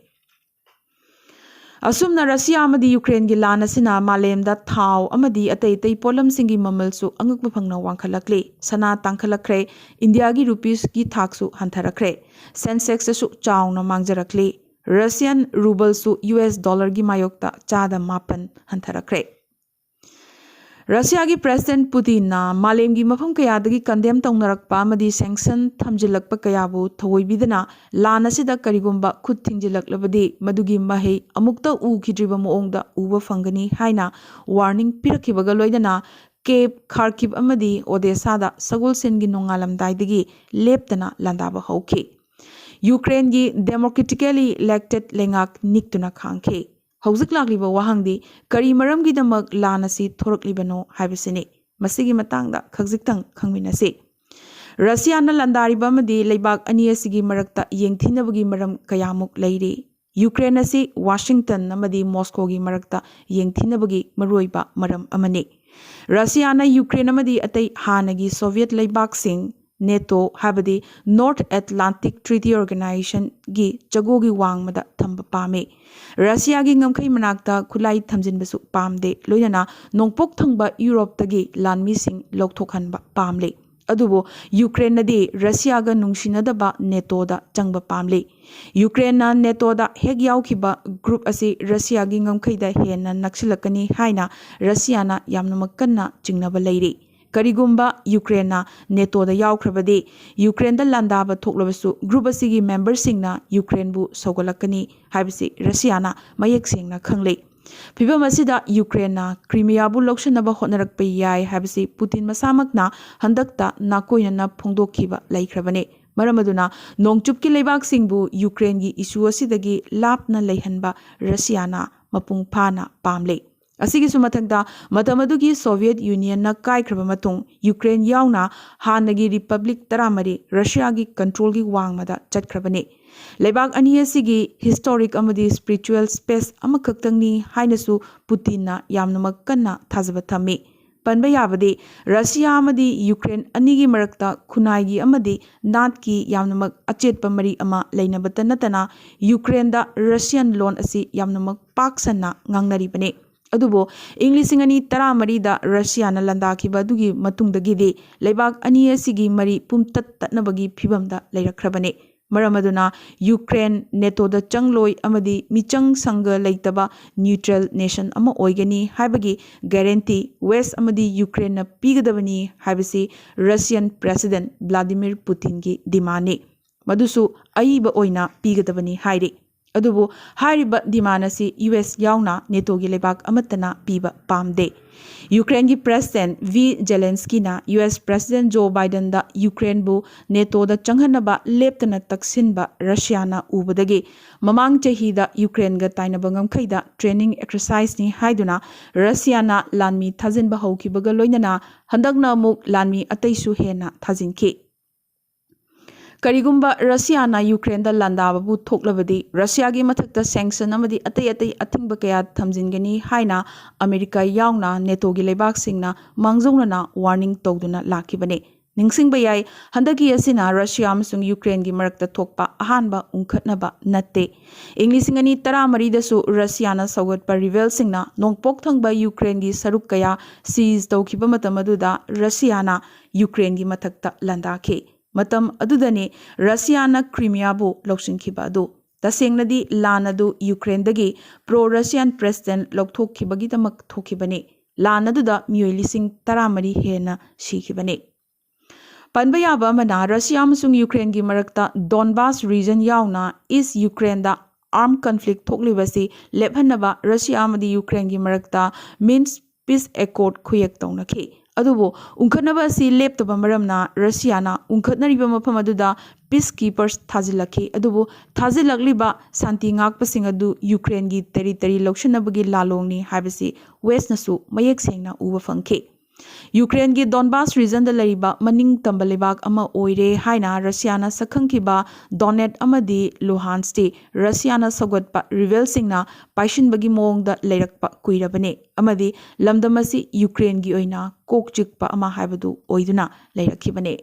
ꯑꯁꯨꯝꯅ ꯔꯁꯤꯌꯥ ꯑꯃꯗꯤ ꯌꯨꯀ꯭ꯔꯦꯟꯒꯤ ꯂꯥꯟ ꯑꯁꯤꯅ ꯃꯥꯂꯦꯝꯗ ꯊꯥꯎ ꯑꯃꯗꯤ ꯑꯇꯩ ꯑꯇꯩ ꯄꯣꯠꯂꯝꯁꯤꯡꯒꯤ ꯃꯃꯜꯁꯨ ꯑꯉꯛꯄ ꯐꯪꯅ ꯋꯥꯡꯈꯠꯂꯛꯂꯤ꯫ ꯁꯅꯥ ꯇꯥꯡꯈꯠꯂꯛꯈ꯭ꯔꯦ, ꯏꯟꯗꯤꯌꯥꯒꯤ ꯔꯨꯄꯤꯁꯀꯤ ꯊꯥꯛꯁꯨ ꯍꯟꯊꯔꯛꯈ꯭ꯔꯦ, ꯁꯦꯟꯁꯦꯛꯁꯇꯁꯨ ꯆꯥꯎꯅ ꯃꯥꯡꯖꯔꯛꯂꯤ, ꯔꯁꯤꯌꯟ ꯔꯨꯕꯜꯁꯨ ꯌꯨ ꯑꯦꯁ ꯗꯣꯂꯔꯒꯤ ꯃꯥꯌꯣꯛꯇ ꯆꯥꯗ ꯃꯥꯄꯟ ꯍꯟꯊꯔꯛꯈ꯭ꯔꯦ꯫ ꯔꯁꯤꯌꯥꯒꯤ ꯄ꯭ꯔꯦꯁꯤꯗꯦꯟꯠ ꯄꯨꯇꯤꯟꯅ ꯃꯥꯂꯦꯝꯒꯤ ꯃꯐꯝ ꯀꯌꯥꯗꯒꯤ ꯀꯟꯗꯦꯝ ꯇꯧꯅꯔꯛꯄ ꯑꯃꯗꯤ ꯁꯦꯡꯁꯟ ꯊꯝꯖꯤꯜꯂꯛꯄ ꯀꯌꯥꯕꯨ ꯊꯧꯑꯣꯏꯕꯤꯗꯅ ꯂꯥꯟ ꯑꯁꯤꯗ ꯀꯔꯤꯒꯨꯝꯕ ꯈꯨꯠ ꯊꯤꯡꯖꯤꯜꯂꯛꯂꯕꯗꯤ ꯃꯗꯨꯒꯤ ꯃꯍꯩ ꯑꯃꯨꯛꯇ ꯎꯈꯤꯗ꯭ꯔꯤꯕ ꯃꯑꯣꯡꯗ ꯎꯕ ꯐꯪꯒꯅꯤ ꯍꯥꯏꯅ ꯋꯥꯔꯅꯤꯡ ꯄꯤꯔꯛꯈꯤꯕꯒ ꯂꯣꯏꯅꯅ ꯀꯦꯞ, ꯈꯥꯔꯀꯤꯚ ꯑꯃꯗꯤ ꯑꯣꯗꯦꯁꯥꯗ ꯁꯒꯣꯜꯁꯦꯟꯒꯤ ꯅꯣꯡꯉꯥꯜꯂꯝꯗꯥꯏꯗꯒꯤ ꯂꯦꯞꯇꯅ ꯂꯥꯟꯗꯥꯕ ꯍꯧꯈꯤ꯫ ꯌꯨꯀ꯭ꯔꯦꯟꯒꯤ ꯗꯦꯃꯣꯀ꯭ꯔꯦꯇꯤꯀꯦꯂꯤ ꯏꯂꯦꯛꯇꯦꯗ ꯂꯩꯉꯥꯛ ꯅꯤꯛꯇꯨꯅ ꯈꯥꯡꯈꯤ꯫ ꯍꯧꯖꯤꯛ ꯂꯥꯛꯂꯤꯕ ꯋꯥꯍꯪꯗꯤ, ꯀꯔꯤ ꯃꯔꯝꯒꯤꯗꯃꯛ ꯂꯥꯟ ꯑꯁꯤ ꯊꯣꯔꯛꯂꯤꯕꯅꯣ ꯍꯥꯏꯕꯁꯤꯅꯤ꯫ ꯃꯁꯤꯒꯤ ꯃꯇꯥꯡꯗ ꯈꯖꯤꯛꯇꯪ ꯈꯪꯃꯤꯟꯅꯁꯤ꯫ ꯔꯁꯤꯌꯥꯅ ꯂꯥꯟꯗꯥꯔꯤꯕ ꯑꯃꯗꯤ ꯂꯩꯕꯥꯛ ꯑꯅꯤ ꯑꯁꯤꯒꯤ ꯃꯔꯛꯇ ꯌꯦꯡꯊꯤꯅꯕꯒꯤ ꯃꯔꯝ ꯀꯌꯥꯃꯨꯛ ꯂꯩꯔꯤ꯫ ꯌꯨꯀ꯭ꯔꯦꯟ ꯑꯁꯤ ꯋꯥꯁꯤꯡꯇꯟ ꯑꯃꯗꯤ ꯃꯣꯁꯀꯣꯒꯤ ꯃꯔꯛꯇ ꯌꯦꯡꯊꯤꯅꯕꯒꯤ ꯃꯔꯨꯑꯣꯏꯕ ꯃꯔꯝ ꯑꯃꯅꯤ꯫ ꯔꯁꯤꯌꯥꯅ ꯌꯨꯀ꯭ꯔꯦꯟ ꯑꯃꯗꯤ ꯑꯇꯩ ꯍꯥꯟꯅꯒꯤ ꯁꯣꯚꯤꯌꯦꯠ ꯂꯩꯕꯥꯛꯁꯤꯡ, ꯅꯦꯇꯣ ꯍꯥꯏꯕꯗꯤ ꯅꯣꯔꯠ ꯑꯦꯠꯂꯥꯟꯇꯤꯛ ꯇ꯭ꯔꯤꯇꯤ ꯑꯣꯔꯒꯅꯥꯏꯖꯦꯁꯟꯒꯤ ꯆꯒꯣꯒꯤ ꯋꯥꯡꯃꯗ ꯊꯝꯕ ꯄꯥꯝꯃꯤ꯫ ꯔꯁꯤꯌꯥꯒꯤ ꯉꯝꯈꯩ ꯃꯅꯥꯛꯇ ꯈꯨꯠꯂꯥꯏ ꯊꯝꯖꯤꯟꯕꯁꯨ ꯄꯥꯝꯗꯦ, ꯂꯣꯏꯅꯅ ꯅꯣꯡꯄꯣꯛ ꯊꯪꯕ ꯌꯨꯔꯣꯞꯇꯒꯤ ꯂꯥꯟꯃꯤꯁꯤꯡ ꯂꯧꯊꯣꯛꯍꯟꯕ ꯄꯥꯝꯂꯤ꯫ ꯑꯗꯨꯕꯨ ꯌꯨꯀ꯭ꯔꯦꯟꯅꯗꯤ ꯔꯁꯤꯌꯥꯒ ꯅꯨꯡꯁꯤꯅꯗꯕ ꯅꯦꯇꯣꯗ ꯆꯪꯕ ꯄꯥꯝꯂꯤ꯫ ꯌꯨꯀ꯭ꯔꯦꯟꯅ ꯅꯦꯇꯣꯗ ꯍꯦꯛ ꯌꯥꯎꯈꯤꯕ ꯒ꯭ꯔꯨꯞ ꯑꯁꯤ ꯔꯁꯤꯌꯥꯒꯤ ꯉꯝꯈꯩꯗ ꯍꯦꯟꯅ ꯅꯛꯁꯤꯜꯂꯛꯀꯅꯤ ꯍꯥꯏꯅ ꯔꯁꯤꯌꯥꯅ ꯌꯥꯝꯅꯃꯛ ꯀꯟꯅ ꯆꯤꯡꯅꯕ ꯂꯩꯔꯤ꯫ ꯀꯔꯤꯒꯨꯝꯕ ꯌꯨꯀ꯭ꯔꯦꯟꯅ ꯅꯦꯇꯣꯗ ꯌꯥꯎꯈ꯭ꯔꯕꯗꯤ, ꯌꯨꯀ꯭ꯔꯦꯟꯗ ꯂꯥꯟꯗꯥꯕ ꯊꯣꯛꯂꯕꯁꯨ ꯒ꯭ꯔꯨꯞ ꯑꯁꯤꯒꯤ ꯃꯦꯝꯕꯔꯁꯤꯡꯅ ꯌꯨꯀ꯭ꯔꯦꯟꯕꯨ ꯁꯧꯒꯠꯂꯛꯀꯅꯤ ꯍꯥꯏꯕꯁꯤ ꯔꯁꯤꯌꯥꯅ ꯃꯌꯦꯛ ꯁꯦꯡꯅ ꯈꯪꯂꯤ꯫ ꯐꯤꯚꯝ ꯑꯁꯤꯗ ꯌꯨꯀ꯭ꯔꯦꯟꯅ ꯀ꯭ꯔꯤꯃꯤꯌꯥꯕꯨ ꯂꯧꯁꯤꯟꯅꯕ ꯍꯣꯠꯅꯔꯛꯄ ꯌꯥꯏ ꯍꯥꯏꯕꯁꯤ ꯄꯨꯇꯤꯟ ꯃꯁꯥꯃꯛꯅ ꯍꯟꯗꯛꯇ ꯅꯥꯀꯣꯏꯅꯅ ꯐꯣꯡꯗꯣꯛꯈꯤꯕ ꯂꯩꯈ꯭ꯔꯕꯅꯤ꯫ ꯃꯔꯝ ꯑꯗꯨꯅ ꯅꯣꯡꯆꯨꯞꯀꯤ ꯂꯩꯕꯥꯛꯁꯤꯡꯕꯨ ꯌꯨꯀ꯭ꯔꯦꯟꯒꯤ ꯏꯁꯨ ꯑꯁꯤꯗꯒꯤ ꯂꯥꯞꯅ ꯂꯩꯍꯟꯕ ꯔꯁꯤꯌꯥꯅ ꯃꯄꯨꯡ ꯐꯥꯅ ꯄꯥꯝꯂꯤ꯫ ꯑꯁꯤꯒꯤꯁꯨ ꯃꯊꯛꯇ, ꯃꯇꯝ ꯑꯗꯨꯒꯤ ꯁꯣꯚꯤꯌꯦꯠ ꯌꯨꯅꯤꯌꯟꯅ ꯀꯥꯏꯈ꯭ꯔꯕ ꯃꯇꯨꯡ, ꯌꯨꯀ꯭ꯔꯦꯟ ꯌꯥꯎꯅ ꯍꯥꯟꯅꯒꯤ ꯔꯤꯄꯕ꯭ꯂꯤꯛ ꯇꯔꯥꯃꯔꯤ ꯔꯁꯤꯌꯥꯒꯤ ꯀꯟꯇ꯭ꯔꯣꯜꯒꯤ ꯋꯥꯡꯃꯗ ꯆꯠꯈ꯭ꯔꯕꯅꯤ꯫ ꯂꯩꯕꯥꯛ ꯑꯅꯤ ꯑꯁꯤꯒꯤ ꯍꯤꯁꯇꯣꯔꯤꯛ ꯑꯃꯗꯤ ꯁ꯭ꯄꯤꯔꯤꯆꯨꯋꯦꯜ ꯁ꯭ꯄꯦꯁ ꯑꯃꯈꯛꯇꯪꯅꯤ ꯍꯥꯏꯅꯁꯨ ꯄꯨꯇꯤꯟꯅ ꯌꯥꯝꯅꯃꯛ ꯀꯟꯅ ꯊꯥꯖꯕ ꯊꯝꯃꯤ꯫ ꯄꯟꯕ ꯌꯥꯕꯗꯤ, ꯔꯁꯤꯌꯥ ꯑꯃꯗꯤ ꯌꯨꯀ꯭ꯔꯦꯟ ꯑꯅꯤꯒꯤ ꯃꯔꯛꯇ ꯈꯨꯟꯅꯥꯏꯒꯤ ꯑꯃꯗꯤ ꯅꯥꯠꯀꯤ ꯌꯥꯝꯅꯃꯛ ꯑꯆꯦꯠꯄ ꯃꯔꯤ ꯑꯃ ꯂꯩꯅꯕꯇ ꯅꯠꯇꯅ, ꯌꯨꯀ꯭ꯔꯦꯟꯗ ꯔꯁꯤꯌꯟ ꯂꯣꯟ ꯑꯁꯤ ꯌꯥꯝꯅꯃꯛ ꯄꯥꯛ ꯁꯟꯅ ꯉꯥꯡꯅꯔꯤꯕꯅꯤ꯫ ꯑꯗꯨꯕꯨ ꯏꯪ ꯂꯤꯁꯤꯡ ꯑꯅꯤ ꯇꯔꯥꯃꯔꯤꯗ ꯔꯁꯤꯌꯥꯅ ꯂꯥꯟꯗꯥꯈꯤꯕ ꯑꯗꯨꯒꯤ ꯃꯇꯨꯡꯗꯒꯤꯗꯤ ꯂꯩꯕꯥꯛ ꯑꯅꯤ ꯑꯁꯤꯒꯤ ꯃꯔꯤ ꯄꯨꯝꯇꯠ ꯇꯠꯅꯕꯒꯤ ꯐꯤꯚꯝꯗ ꯂꯩꯔꯛꯈ꯭ꯔꯕꯅꯤ꯫ ꯃꯔꯝ ꯑꯗꯨꯅ ꯌꯨꯀ꯭ꯔꯦꯟ ꯅꯦꯇꯣꯗ ꯆꯪꯂꯣꯏ ꯑꯃꯗꯤ ꯃꯤꯆꯪ ꯁꯪꯒ ꯂꯩꯇꯕ ꯅ꯭ꯌꯨꯇ꯭ꯔꯦꯜ ꯅꯦꯁꯟ ꯑꯃ ꯑꯣꯏꯒꯅꯤ ꯍꯥꯏꯕꯒꯤ ꯒꯦꯔꯦꯟꯇꯤ ꯋꯦꯁ ꯑꯃꯗꯤ ꯌꯨꯀ꯭ꯔꯦꯟꯅ ꯄꯤꯒꯗꯕꯅꯤ ꯍꯥꯏꯕꯁꯤ ꯔꯁꯤꯌꯟ ꯄ꯭ꯔꯦꯁꯤꯗꯦꯟꯠ ꯚ꯭ꯂꯥꯗꯤꯃꯤꯔ ꯄꯨꯇꯤꯟꯒꯤ ꯗꯤꯃꯥꯟꯅꯤ꯫ ꯃꯗꯨꯁꯨ ꯑꯏꯕ ꯑꯣꯏꯅ ꯄꯤꯒꯗꯕꯅꯤ ꯍꯥꯏꯔꯤ꯫ ꯑꯗꯨꯕꯨ ꯍꯥꯏꯔꯤꯕ ꯗꯤꯃꯥꯟ ꯑꯁꯤ ꯌꯨ ꯑꯦꯁ ꯌꯥꯎꯅ ꯅꯦꯇꯣꯒꯤ ꯂꯩꯕꯥꯛ ꯑꯃꯠꯇꯅ ꯄꯤꯕ ꯄꯥꯝꯗꯦ꯫ ꯌꯨꯀ꯭ꯔꯦꯟꯒꯤ ꯄ꯭ꯔꯦꯁꯤꯗꯦꯟꯠ ꯚꯤ ꯖꯦꯂꯦꯟꯁꯀꯤꯅ ꯌꯨ ꯑꯦꯁ ꯄ꯭ꯔꯦꯁꯤꯗꯦꯟꯠ ꯖꯣ ꯕꯥꯏꯗꯦꯟꯗ ꯌꯨꯀ꯭ꯔꯦꯟꯕꯨ ꯅꯦꯇꯣꯗ ꯆꯪꯍꯟꯅꯕ ꯂꯦꯞꯇꯅ ꯇꯛꯁꯤꯟꯕ ꯔꯁꯤꯌꯥꯅ ꯎꯕꯗꯒꯤ, ꯃꯃꯥꯡ ꯆꯍꯤꯗ ꯌꯨꯀ꯭ꯔꯦꯟꯒ ꯇꯥꯏꯅꯕ ꯉꯝꯈꯩꯗ ꯇ꯭ꯔꯦꯅꯤꯡ ꯑꯦꯛꯁꯔꯁꯥꯏꯖꯅꯤ ꯍꯥꯏꯗꯨꯅ ꯔꯁꯤꯌꯥꯅ ꯂꯥꯟꯃꯤ ꯊꯥꯖꯤꯟꯕ ꯍꯧꯈꯤꯕꯒ ꯂꯣꯏꯅꯅ ꯍꯟꯗꯛꯅ ꯑꯃꯨꯛ ꯂꯥꯟꯃꯤ ꯑꯇꯩꯁꯨ ꯍꯦꯟꯅ ꯊꯥꯖꯤꯟꯈꯤ꯫ ꯀꯔꯤꯒꯨꯝꯕ ꯔꯁꯤꯌꯥꯅ ꯌꯨꯀ꯭ꯔꯦꯟꯗ ꯂꯥꯟꯗꯥꯕꯕꯨ ꯊꯣꯛꯂꯕꯗꯤ, ꯔꯁꯤꯌꯥꯒꯤ ꯃꯊꯛꯇ ꯁꯦꯡꯁꯟ ꯑꯃꯗꯤ ꯑꯇꯩ ꯑꯇꯩ ꯑꯊꯤꯡꯕ ꯀꯌꯥ ꯊꯝꯖꯤꯟꯒꯅꯤ ꯍꯥꯏꯅ ꯑꯃꯦꯔꯤꯀꯥ ꯌꯥꯎꯅ ꯅꯦꯇꯣꯒꯤ ꯂꯩꯕꯥꯛꯁꯤꯡꯅ ꯃꯥꯡꯖꯧꯅꯅ ꯋꯥꯔꯅꯤꯡ ꯇꯧꯗꯨꯅ ꯂꯥꯛꯈꯤꯕꯅꯤ꯫ ꯅꯤꯡꯁꯤꯡꯕ ꯌꯥꯏ, ꯍꯟꯗꯛꯀꯤ ꯑꯁꯤꯅ ꯔꯁꯤꯌꯥ ꯑꯃꯁꯨꯡ ꯌꯨꯀ꯭ꯔꯦꯟꯒꯤ ꯃꯔꯛꯇ ꯊꯣꯛꯄ ꯑꯍꯥꯟꯕ ꯎꯪꯈꯠꯅꯕ ꯅꯠꯇꯦ꯫ ꯏꯪ ꯂꯤꯁꯤꯡ ꯑꯅꯤ ꯇꯔꯥꯃꯔꯤꯗꯁꯨ ꯔꯁꯤꯌꯥꯅ ꯁꯧꯒꯠꯄ ꯔꯤꯕꯦꯜꯁꯤꯡꯅ ꯅꯣꯡꯄꯣꯛ ꯊꯪꯕ ꯌꯨꯀ꯭ꯔꯦꯟꯒꯤ ꯁꯔꯨꯛ ꯀꯌꯥ ꯁꯤꯖ ꯇꯧꯈꯤꯕ ꯃꯇꯝ ꯑꯗꯨꯗ ꯔꯁꯤꯌꯥꯅ ꯌꯨꯀ꯭ꯔꯦꯟꯒꯤ ꯃꯊꯛꯇ ꯂꯥꯟꯗꯥꯈꯤ꯫ ꯃꯇꯝ ꯑꯗꯨꯗꯅꯤ ꯔꯁꯤꯌꯥꯅ ꯀ꯭ꯔꯤꯃꯤꯌꯥꯕꯨ ꯂꯧꯁꯤꯟꯈꯤꯕ ꯑꯗꯨ꯫ ꯇꯁꯦꯡꯅꯗꯤ ꯂꯥꯟ ꯑꯗꯨ ꯌꯨꯀ꯭ꯔꯦꯟꯗꯒꯤ ꯄ꯭ꯔꯣ ꯔꯁꯤꯌꯟ ꯄ꯭ꯔꯦꯁꯤꯗꯦꯟꯠ ꯂꯧꯊꯣꯛꯈꯤꯕꯒꯤꯗꯃꯛ ꯊꯣꯛꯈꯤꯕꯅꯤ꯫ ꯂꯥꯟ ꯑꯗꯨꯗ ꯃꯤꯑꯣꯏ ꯂꯤꯁꯤꯡ ꯇꯔꯥꯃꯔꯤ ꯍꯦꯟꯅ ꯁꯤꯈꯤꯕꯅꯤ꯫ ꯄꯟꯕ ꯌꯥꯕ ꯑꯃꯅ, ꯔꯁꯤꯌꯥ ꯑꯃꯁꯨꯡ ꯌꯨꯀ꯭ꯔꯦꯟꯒꯤ ꯃꯔꯛꯇ ꯗꯣꯟꯕꯥꯁ ꯔꯤꯖꯟ ꯌꯥꯎꯅ ꯏꯁ ꯌꯨꯀ꯭ꯔꯦꯟꯗ ꯑꯥꯔꯝ ꯀꯟꯐ꯭ꯂꯤꯛ ꯊꯣꯛꯂꯤꯕꯁꯤ ꯂꯦꯞꯍꯟꯅꯕ ꯔꯁꯤꯌꯥ ꯑꯃꯗꯤ ꯌꯨꯀ꯭ꯔꯦꯟꯒꯤ ꯃꯔꯛꯇ ꯃꯤꯟꯁ ꯄꯤꯁ ꯑꯦꯀꯣꯔꯗ ꯈꯨꯌꯦꯛ ꯇꯧꯅꯈꯤ꯫ ꯑꯗꯨꯕꯨ ꯎꯪꯈꯠꯅꯕ ꯑꯁꯤ ꯂꯦꯞꯇꯕ ꯃꯔꯝꯅ ꯔꯁꯤꯌꯥꯅ ꯎꯪꯈꯠꯅꯔꯤꯕ ꯃꯐꯝ ꯑꯗꯨꯗ ꯄꯤꯁ ꯀꯤꯄꯔꯁ ꯊꯥꯖꯤꯜꯂꯛꯈꯤ꯫ ꯑꯗꯨꯕꯨ ꯊꯥꯖꯤꯜꯂꯛꯂꯤꯕ ꯁꯥꯟꯇꯤ ꯉꯥꯛꯄꯁꯤꯡ ꯑꯗꯨ ꯌꯨꯀ꯭ꯔꯦꯟꯒꯤ ꯇꯦꯔꯤꯇꯔꯤ ꯂꯧꯁꯤꯟꯅꯕꯒꯤ ꯂꯥꯂꯣꯡꯅꯤ ꯍꯥꯏꯕꯁꯤ ꯋꯦꯁꯅꯁꯨ ꯃꯌꯦꯛ ꯁꯦꯡꯅ ꯎꯕ ꯐꯪꯈꯤ꯫ ꯌꯨꯀ꯭ꯔꯦꯟꯒꯤ ꯗꯣꯟꯕꯥꯁ ꯔꯤꯖꯟꯗ ꯂꯩꯔꯤꯕ ꯃꯅꯤꯡ ꯇꯝꯕ ꯂꯩꯕꯥꯛ ꯑꯃ ꯑꯣꯏꯔꯦ ꯍꯥꯏꯅ ꯔꯁꯤꯌꯥꯅ ꯁꯛꯈꯪꯈꯤꯕ ꯗꯣꯅꯦꯠ ꯑꯃꯗꯤ ꯂꯨꯍꯥꯟꯁꯇꯤ ꯔꯁꯤꯌꯥꯅ ꯁꯧꯒꯠꯄ ꯔꯤꯕꯦꯜꯁꯤꯡꯅ ꯄꯥꯏꯁꯤꯟꯕꯒꯤ ꯃꯑꯣꯡꯗ ꯂꯩꯔꯛꯄ ꯀꯨꯏꯔꯕꯅꯤ ꯑꯃꯗꯤ ꯂꯝꯗꯝ ꯑꯁꯤ ꯌꯨꯀ꯭ꯔꯦꯟꯒꯤ ꯑꯣꯏꯅ ꯀꯣꯛ ꯆꯤꯛꯄ ꯑꯃ ꯍꯥꯏꯕꯗꯨ ꯑꯣꯏꯗꯨꯅ ꯂꯩꯔꯛꯈꯤꯕꯅꯤ꯫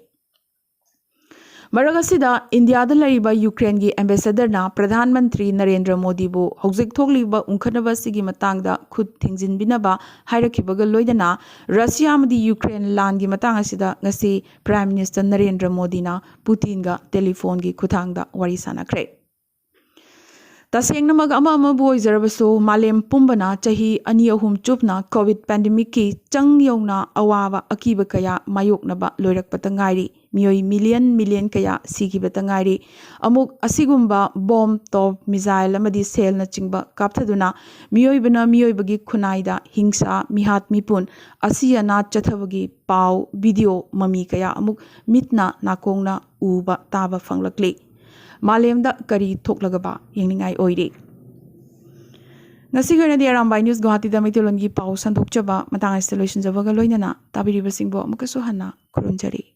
ꯃꯔꯛ ꯑꯁꯤꯗ ꯏꯟꯗꯤꯌꯥꯗ ꯂꯩꯔꯤꯕ ꯌꯨꯀ꯭ꯔꯦꯟꯒꯤ ꯑꯦꯝꯕꯦꯁꯦꯗꯔꯅ ꯄ꯭ꯔꯙꯥꯟ ꯃꯟꯇ꯭ꯔꯤ ꯅꯔꯦꯟꯗ꯭ꯔ ꯃꯣꯗꯤꯕꯨ ꯍꯧꯖꯤꯛ ꯊꯣꯛꯂꯤꯕ ꯎꯪꯈꯠꯅꯕ ꯑꯁꯤꯒꯤ ꯃꯇꯥꯡꯗ ꯈꯨꯠ ꯊꯤꯡꯖꯤꯟꯕꯤꯅꯕ ꯍꯥꯏꯔꯛꯈꯤꯕꯒ ꯂꯣꯏꯅꯅ ꯔꯁꯤꯌꯥ ꯑꯃꯗꯤ ꯌꯨꯀ꯭ꯔꯦꯟ ꯂꯥꯟꯒꯤ ꯃꯇꯥꯡ ꯑꯁꯤꯗ ꯉꯁꯤ ꯄ꯭ꯔꯥꯏꯝ ꯃꯤꯅꯤꯁꯇꯔ ꯅꯔꯦꯟꯗ꯭ꯔ ꯃꯣꯗꯤꯅ ꯄꯨꯇꯤꯟꯒ ꯇꯦꯂꯤꯐꯣꯟꯒꯤ ꯈꯨꯠꯊꯥꯡꯗ ꯋꯥꯔꯤ ꯁꯥꯟꯅꯈ꯭ꯔꯦ꯫ ꯇꯁꯦꯡꯅꯃꯛ ꯑꯃ ꯑꯃꯕꯨ ꯑꯣꯏꯖꯔꯕꯁꯨ, ꯃꯥꯂꯦꯝ ꯄꯨꯝꯕꯅ ꯆꯍꯤ ꯑꯅꯤ ꯑꯍꯨꯝ ꯆꯨꯞꯅ ꯀꯣꯚꯤꯗ ꯄꯦꯟꯗꯦꯃꯤꯛꯀꯤ ꯆꯪ ꯌꯧꯅ ꯑꯋꯥꯕ ꯑꯀꯤꯕ ꯀꯌꯥ ꯃꯥꯌꯣꯛꯅꯕ ꯂꯣꯏꯔꯛꯄꯇ ꯉꯥꯏꯔꯤ꯫ ꯃꯤꯑꯣꯏ ꯃꯤꯂꯤꯌꯟ ꯃꯤꯂꯤꯌꯟ ꯀꯌꯥ ꯁꯤꯈꯤꯕꯇ ꯉꯥꯏꯔꯤ꯫ ꯑꯃꯨꯛ ꯑꯁꯤꯒꯨꯝꯕ ꯕꯣꯝ, ꯇꯣꯞ, ꯃꯤꯖꯥꯏꯜ ꯑꯃꯗꯤ ꯁꯦꯜꯅꯆꯤꯡꯕ ꯀꯥꯞꯊꯗꯨꯅ ꯃꯤꯑꯣꯏꯕꯅ ꯃꯤꯑꯣꯏꯕꯒꯤ ꯈꯨꯟꯅꯥꯏꯗ ꯍꯤꯡꯁꯥ, ꯃꯤꯍꯥꯠ ꯃꯤꯄꯨꯟ, ꯑꯁꯤ ꯑꯅꯥ ꯆꯠꯊꯕꯒꯤ ꯄꯥꯎ, ꯚꯤꯗꯤꯑꯣ, ꯃꯃꯤ ꯀꯌꯥ ꯑꯃꯨꯛ ꯃꯤꯠꯅ ꯅꯥꯀꯣꯡꯅ ꯎꯕ ꯇꯥꯕ ꯐꯪꯂꯛꯂꯤ꯫ ꯃꯥꯂꯦꯝꯗ ꯀꯔꯤ ꯊꯣꯛꯂꯒꯕ ꯌꯦꯡꯅꯤꯡꯉꯥꯏ ꯑꯣꯏꯔꯤ꯫ ꯉꯁꯤꯒꯤ ꯑꯣꯏꯅꯗꯤ ꯑꯔꯥꯝꯕꯥꯏ ꯅ꯭ꯌꯨꯁ ꯒꯨꯋꯥꯍꯥꯇꯤꯗ ꯃꯩꯇꯩꯂꯣꯟꯒꯤ ꯄꯥꯎ ꯁꯟꯗꯣꯛꯆꯕ ꯃꯇꯥꯡ ꯑꯁꯤꯗ ꯂꯣꯏꯁꯤꯟꯖꯕꯒ ꯂꯣꯏꯅꯅ ꯇꯥꯕꯤꯔꯤꯕꯁꯤꯡꯕꯨ ꯑꯃꯨꯛꯀꯁꯨ ꯍꯟꯅ ꯈꯨꯔꯨꯝꯖꯔꯤ꯫